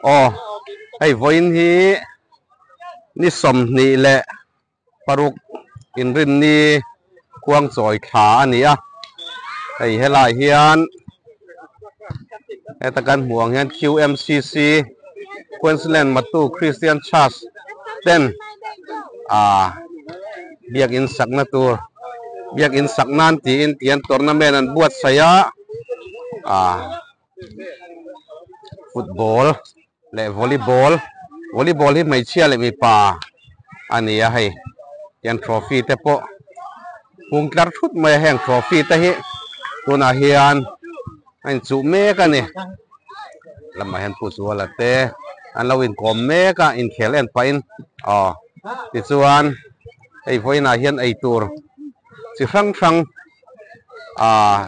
Aw hei vawiin hi ni 26 inrinni khuangchawi thla a ni a hei helaiah hian heta kan hmuh ang hian Q_M_C_C Queensland Matu Christian Church ten ah biakin sakna tur biakin sak nan tiin tihian tournament an buatsaih a ah football leh volleyball volleyball hi hmeichhia leh mipa a ni a hei tian trophy te pawh hung tlar thut mai a heng trophy te hi tunah hian a inchuh mek a ni lamah hian pu zuala te an lo inkawm mek a inkhel en pahin aw tichuan hei vawiinah hian eitur chi hrang hrang ah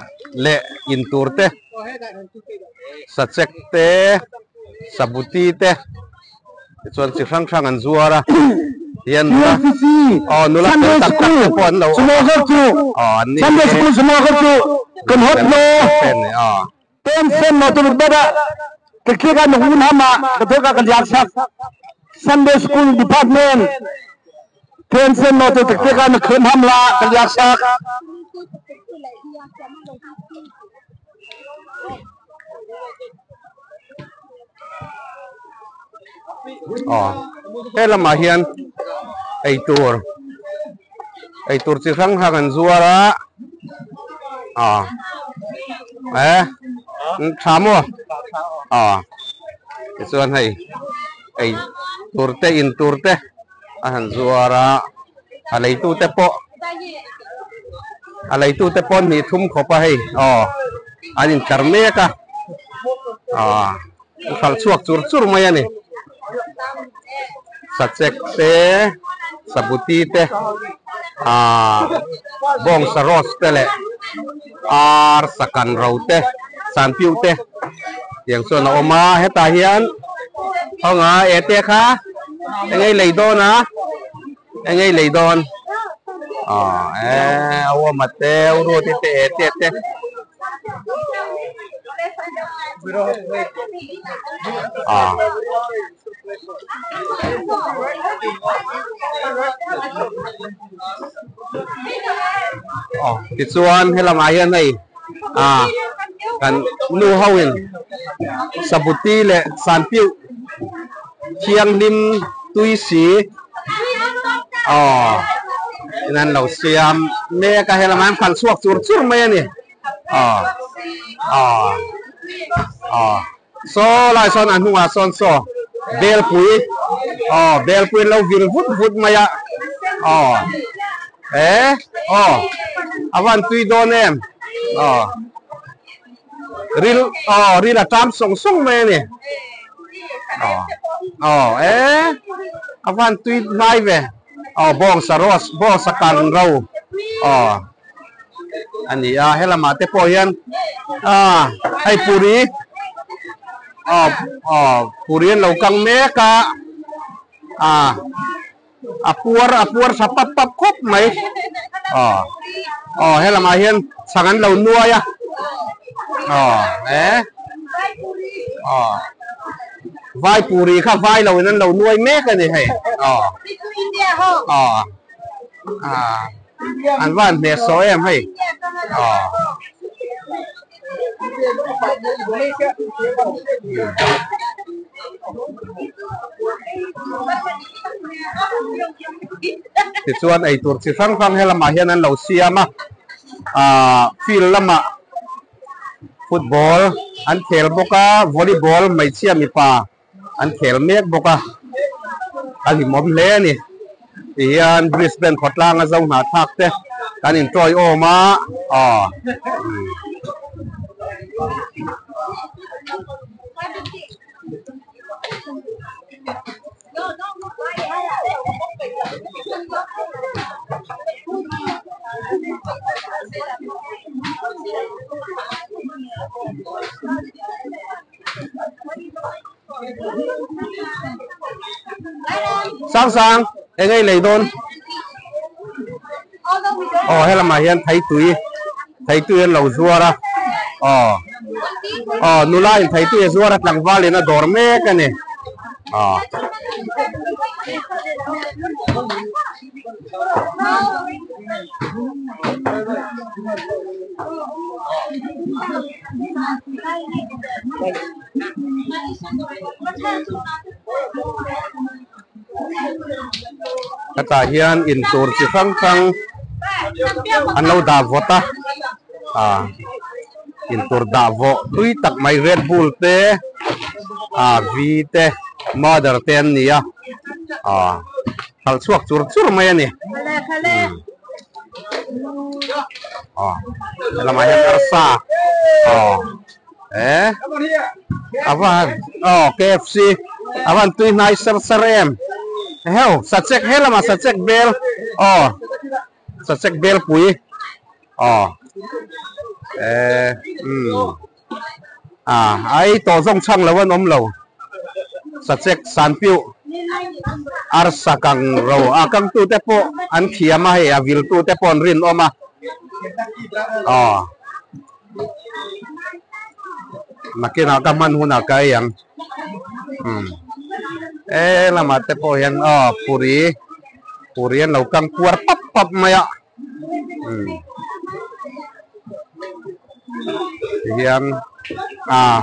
leh in tur te sachek te sabuti te tichuan chi hrang hrang an zuar a hian nula aw nula fel tak tak te pawh an lo awm a aw an ni Sunday School Department Tension no te te ka na khem ham la ka yak sak. Aw he lamah hian eitur eitur chi hrang hrang an zuar a aw e tha maw aw tichuan hei eitur te in tur te. a han zuar a a leitute pawh a leitute pawh hnih thum khawp a hei aw an intlar mek a aw an hralh chhuak chur chur mai a ni sachek te sabuti te ah bawngsa roast te leh ar sakan ro te sanpiu te tiang chuan a awm a hetah hian khawnga ete kha eng ei lei dawn a eng ei lei dawn aw e a awm a te a ruat te ete te. Aw tichuan helamah hian hei ah kan nu ho in sabuti leh sanpiuh thianghlim tui si aw in an lo siam mek a helamah hian phalh chhuak chur chur mai a ni aw aw aw. Saw lai sawn a hnungah sawn saw belpui aw belpui an lo vir vut vut mai a aw e aw a van tui dawn em aw ril aw ril a tam sawng sawng mai a ni aw aw e a van tui hnai ve aw bawngsa roast bawngsa kan ro aw. a ni a helamah te pawh hian ah hei puri aw aw puri an lo kang mek a ah a puar a puar tha pap pap khawp mai aw aw helamah hian chhang an lo nuai a aw e aw vai puri kha vai lo in an lo nuai mek a ni hei aw aw ah. An van hmeh saw em hei aw. Tichuan eitur chi hrang hrang helamah hian an lo siam a ah field lamah football an khel bawk a volleyball hmeichhia mipa an khel mek bawk a a hlimawm hle a ni tihian Brisbane khawtlanga zo hnahthlak te kan intawiawm a aw Sang sang eng ei lei dawn aw helamah hian theitui theitui an lo zuar a aw aw nula in theitui a zuar a tlangval in a dawr mek a ni. Aw. Hetah hian intur chi hrang hrang an lo dah vawt a ah intur dah vawh tui tak mai Red Bull te ah V te Mother te an ni a ah hralh chhuak chur chur mai a ni ah helamah hian arsa aw. Eh a va han aw KFC a va han tui hnai ser ser em heuh sachek he lamah sachek bel aw sachek bel pui aw eh umm ah a ei tawh zawng chhang lo an awm lo sachek san piuh arsa kang ro a kang tute pawh an thiam a hei a vil tute pawh an rinawm a aw. Nakinah ka hman hunah ka ei ang. Umm he lamah te pawh hian aw puri puri an lo kang kuar pap pap mai a umm tihian ah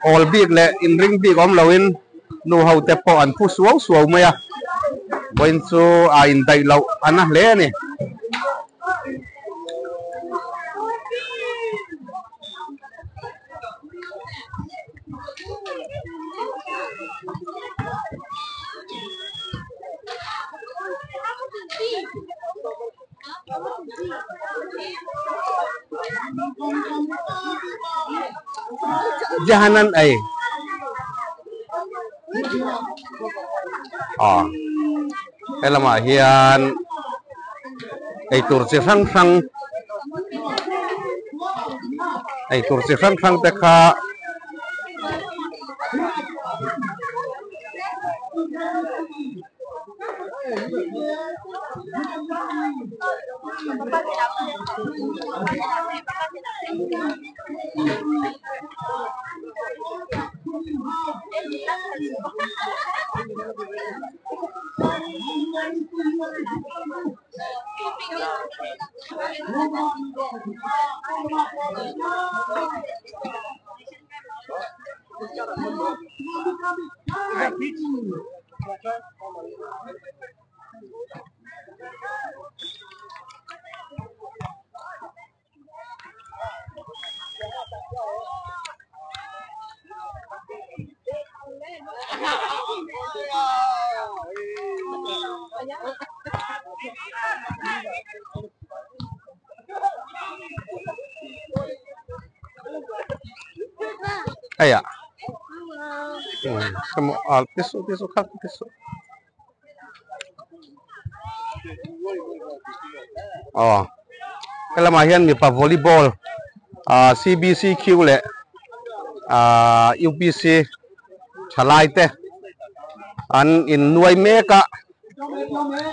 awl bik leh inring bik awm loin nu ho te pawh an phu suau suau mai a vawiin chu a indaih loh a na hle a ni. Jahanan ei aw he lamah hian eitur chi hrang hrang eitur chi hrang hrang te kha Aya aw helamah hian mipa volleyball ah CBCQ leh ah UPC thalai te an innuai mek a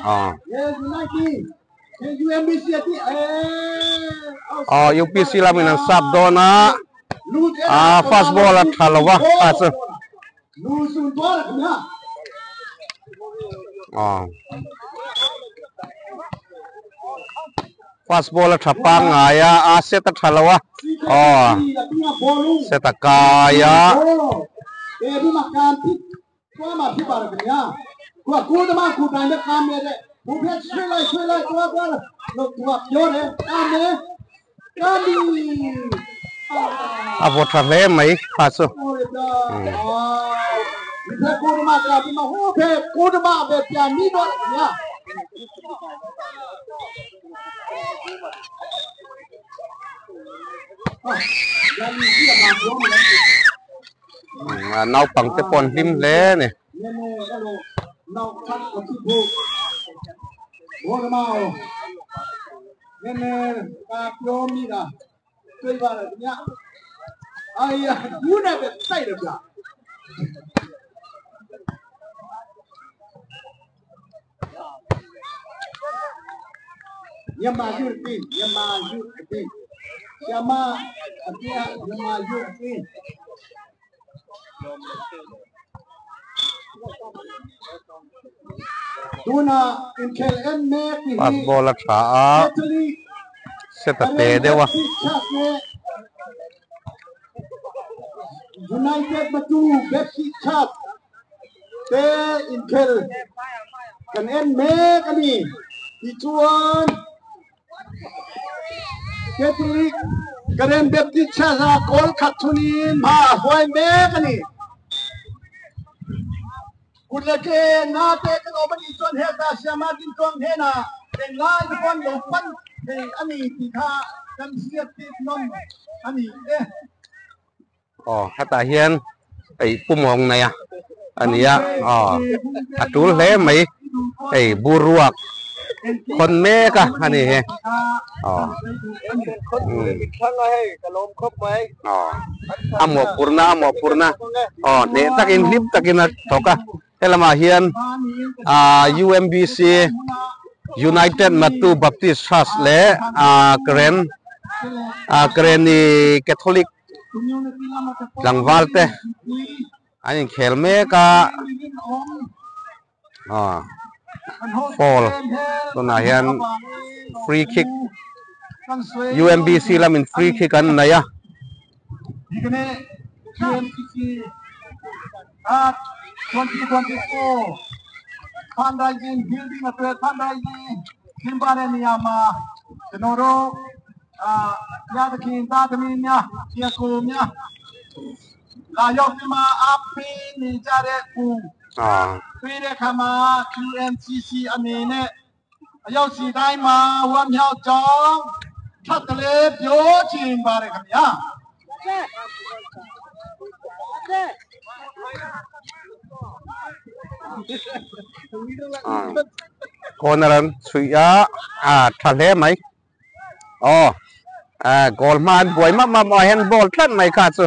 aw. Aw UPC lamin an sap dawn a ah first ball a tha lo va a chu aw first ball a tha pangngai a a set a tha lo a aw set a kai a. A vaw tha hle mai kha chu. Naupang te pawh an hlim hle a ni. First ball a tha a set a te deuh a. United Matu Baptist Church te inkhel kan en mek a ni. Tichuan Catholic Karen Baptist Church a kawl khat chungin hma a hruai mek a ni. Kut leh ke na te kan awm a nih chuan heta Siama Dintluang hnenah englai te pawh an lo pan thei a ni tih kha kan hriat tir nawn a ni e. Aw hetah hian hei pumawng nei a a ni a aw a tul hle mai hei boruak khawn mek a a ni hi aw aw a mawhphurhna a mawhphurhna aw hneh takin hlim takin a thawk a helamah hian ah U_M_B_C United Matu Baptist Church leh ah Karen ah Kareni Catholic. Tlangval te an inkhel mek a aw foul tunah hian free kick U_M_B_C lamin free kick an nei a. ဘုရားသခင်သားသမီးများညီကိုများလာရောက်ပြီးမှအားပေးနေကြတဲ့ကူ အာ ပေးတဲ့ခါမှာ QMCC အနေနဲ့အရောက်စီတိုင်းမှာဝမ်းမြောက်ကြောင်းထပ်တလဲပြောချင်ပါတယ်ခင်ဗျာ အာ corner an chhuih a a tha hle mai Aw ah goal hma an buai map map maw hand ball tlat mai kha chu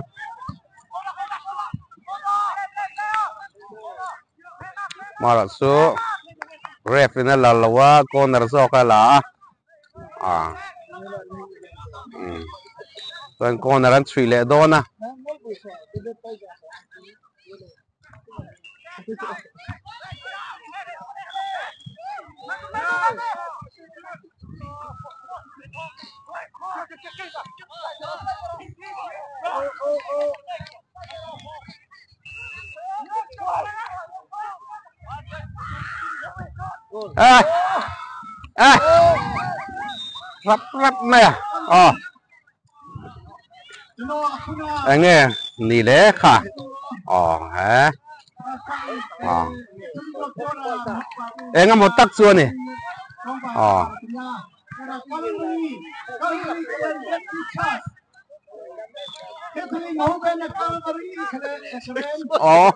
marawh chu ref in a la lo a corner zawk a la a ah umm chuan corner an chhuih leh dawn a. A a rap rap mai a aw Enge ni le kha aw he aw eng emaw tak chu a ni aw. Aw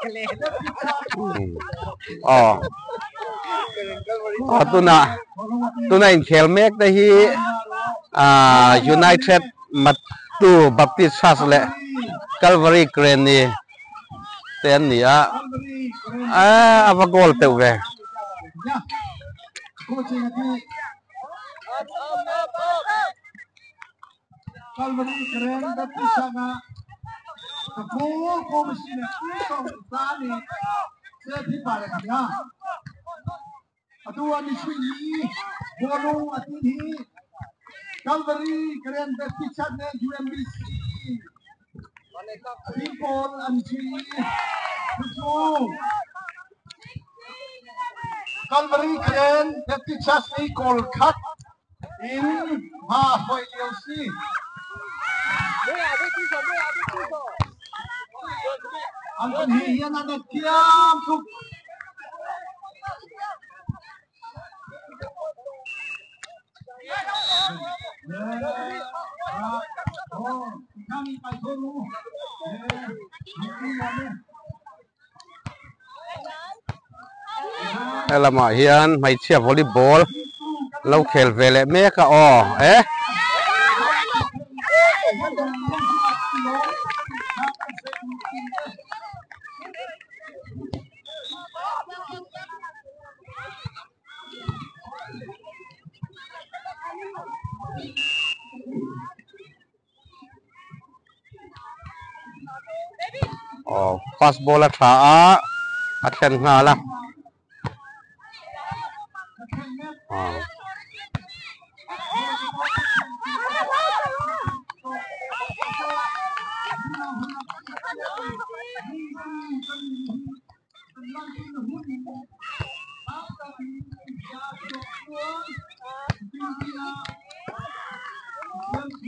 aw aw tunah tunah inkhel mek te hi ah United Matu Baptist Church leh Calvary Granny te an ni a ah a va goal teuh ve. Calvary Karen Baptist Church ah ka pu Pu Machine Pu Song Za nih cel thi pa le kan ya. Atu ah ni sui ni bawlung a tin hi Calvary Karen Baptist Church le UMBC team pawl an sui cu Calvary Karen Baptist Church nih goal khat in hma hruai lio si. An kan hi hian an thiam tuk. Helamah hian hmeichhia volleyball lo khel ve leh mek a aw e. Aw first ball a tha a a thlen nghal a. Aw.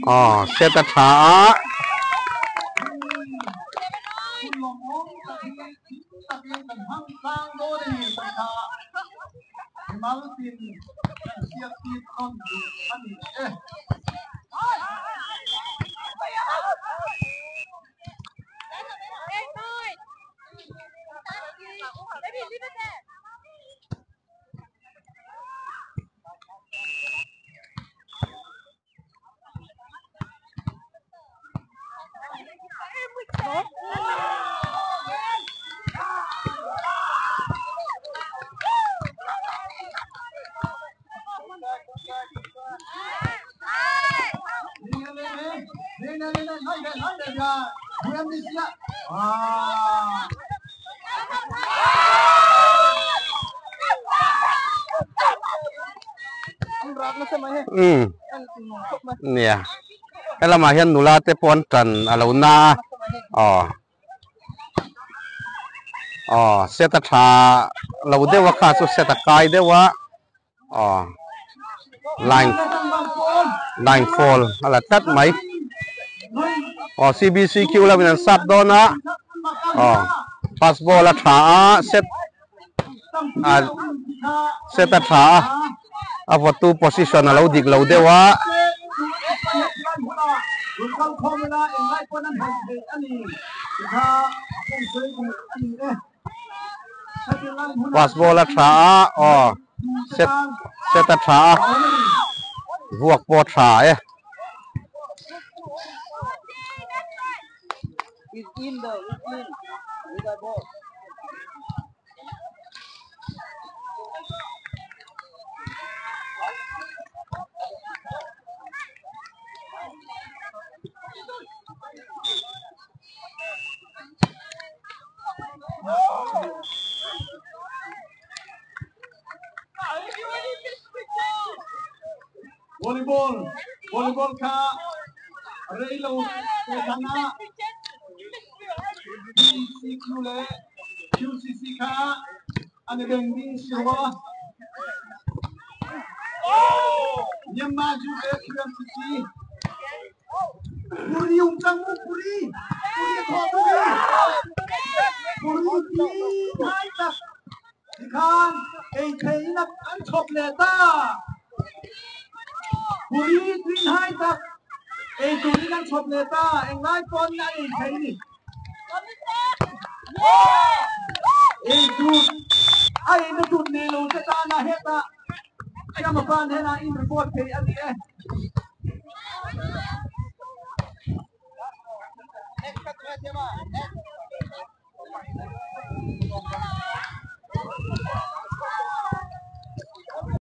Aw set a tha a. Umm nia helamah hian nula te pawh an tan a lo na a aw aw set a tha lo deuh a kha chu set a kai deuh a. Aw line line fall a la tlat mai aw CBCQ lam in an sap dawn a aw pass ball a tha a set a set a tha a a vawtu position a lo dik lo deuh a. Pass ball a tha a aw set set a tha a vuak pawh a tha e. Volleyball volleyball kha reilo te thana BCQ le QCC kha an i beng ding si rua. Myanmar Ju le QMCC Puri um cang mu puri puri thaw puri puri ti thai tak tikhan ei thei in an chop le ta puri tin hai tak ei tur in an chop le ta englai pawn an ei thei ni ei tur a ei na tur nei lo te tana heta Siama pa hnenah in report thei a ni e.